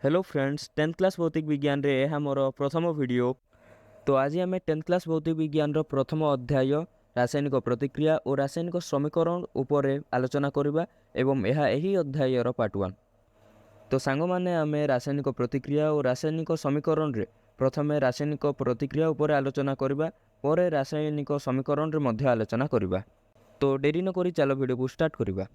Hello friends, 10th class ଭୌତିକ ବିଜ୍ଞାନରେ ଏହା ମୋର ପ୍ରଥମ ଭିଡ଼ିଓ। ତ ଆଜି ଆମେ 10th class ଭୌତିକ ବିଜ୍ଞାନର ପ୍ରଥମ ଅଧ୍ୟାୟ ରାସାୟନିକ ପ୍ରତିକ୍ରିୟା ଓ ରାସାୟନିକ ସମୀକରଣ ଉପରେ ଆଲୋଚନା କରିବା ଏବଂ ଏହା ଏହି ଅଧ୍ୟାୟର ପାର୍ଟ 1। ତ ସାଙ୍ଗମାନେ, ଆମେ ରାସାୟନିକ ପ୍ରତିକ୍ରିୟା ଓ ରାସାୟନିକ ସମୀକରଣରେ ପ୍ରଥମେ ରାସାୟନିକ ପ୍ରତିକ୍ରିୟା ଉପରେ ଆଲୋଚନା କରିବା, ପରେ ରାସାୟନିକ ସମୀକରଣରେ ମଧ୍ୟ ଆଲୋଚନା କରିବା। ତ ଡେରି ନକରି ଚାଲ ଭିଡ଼ିଓକୁ ଷ୍ଟାର୍ଟ କରିବା।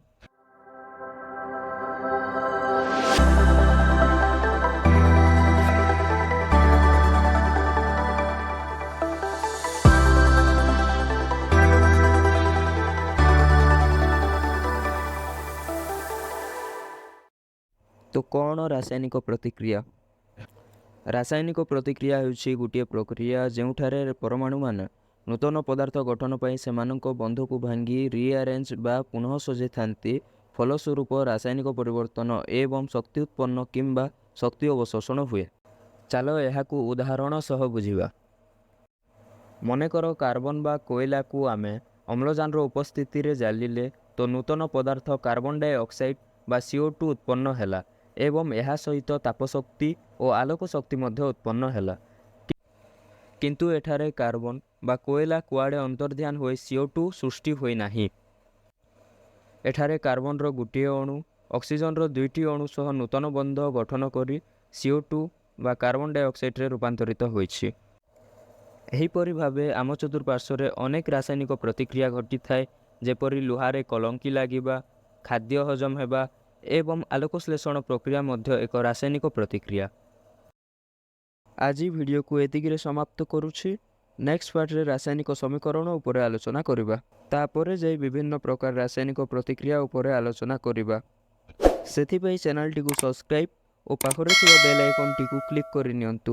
ତ କ'ଣ ରାସାୟନିକ ପ୍ରତିକ୍ରିୟା? ରାସାୟନିକ ପ୍ରତିକ୍ରିୟା ହେଉଛି ଗୋଟିଏ ପ୍ରକ୍ରିୟା, ଯେଉଁଠାରେ ପରମାଣୁମାନେ ନୂତନ ପଦାର୍ଥ ଗଠନ ପାଇଁ ସେମାନଙ୍କ ବନ୍ଧକୁ ଭାଙ୍ଗି ରିଆରେଞ୍ଜ ବା ପୁନଃ ସଜାଇଥାନ୍ତି। ଫଳସ୍ୱରୂପ ରାସାୟନିକ ପରିବର୍ତ୍ତନ ଏବଂ ଶକ୍ତି ଉତ୍ପନ୍ନ କିମ୍ବା ଶକ୍ତି ଅବଶୋଷଣ ହୁଏ। ଚାଲ ଏହାକୁ ଉଦାହରଣ ସହ ବୁଝିବା। ମନେକର କାର୍ବନ ବା କୋଇଲାକୁ ଆମେ ଅମ୍ଳଜାନର ଉପସ୍ଥିତିରେ ଜାଳିଲେ ତ ନୂତନ ପଦାର୍ଥ କାର୍ବନ ଡାଇଅକ୍ସାଇଡ୍ ବା CO2 ଉତ୍ପନ୍ନ ହେଲା ଏବଂ ଏହା ସହିତ ତାପଶକ୍ତି ଓ ଆଲୋକ ଶକ୍ତି ମଧ୍ୟ ଉତ୍ପନ୍ନ ହେଲା। କିନ୍ତୁ ଏଠାରେ କାର୍ବନ ବା କୋଇଲା କୁଆଡ଼େ ଅନ୍ତର୍ଧାନ ହୋଇ CO2 ସୃଷ୍ଟି ହୋଇନାହିଁ। ଏଠାରେ କାର୍ବନର ଗୋଟିଏ ଅଣୁ ଅକ୍ସିଜେନର ଦୁଇଟି ଅଣୁ ସହ ନୂତନ ବନ୍ଧ ଗଠନ କରି CO2 ବା କାର୍ବନ ଡାଇଅକ୍ସାଇଡ୍ରେ ରୂପାନ୍ତରିତ ହୋଇଛି। ଏହିପରି ଭାବେ ଆମ ଚତୁଃପାର୍ଶ୍ୱରେ ଅନେକ ରାସାୟନିକ ପ୍ରତିକ୍ରିୟା ଘଟିଥାଏ, ଯେପରି ଲୁହାରେ କଳଙ୍କି ଲାଗିବା, ଖାଦ୍ୟ ହଜମ ହେବା ଏବଂ ଆଲୋକଶ୍ଳେଷଣ ପ୍ରକ୍ରିୟା ମଧ୍ୟ ଏକ ରାସାୟନିକ ପ୍ରତିକ୍ରିୟା। ଆଜି ଭିଡ଼ିଓକୁ ଏତିକିରେ ସମାପ୍ତ କରୁଛି। ନେକ୍ସଟ ପାର୍ଟରେ ରାସାୟନିକ ସମୀକରଣ ଉପରେ ଆଲୋଚନା କରିବା, ତାପରେ ଯାଇ ବିଭିନ୍ନ ପ୍ରକାର ରାସାୟନିକ ପ୍ରତିକ୍ରିୟା ଉପରେ ଆଲୋଚନା କରିବା। ସେଥିପାଇଁ ଚ୍ୟାନେଲଟିକୁ ସବସ୍କ୍ରାଇବ୍ ଓ ପାଖରେ ଥିବା ବେଲ୍ ଆଇକନ୍ଟିକୁ କ୍ଲିକ୍ କରିନିଅନ୍ତୁ।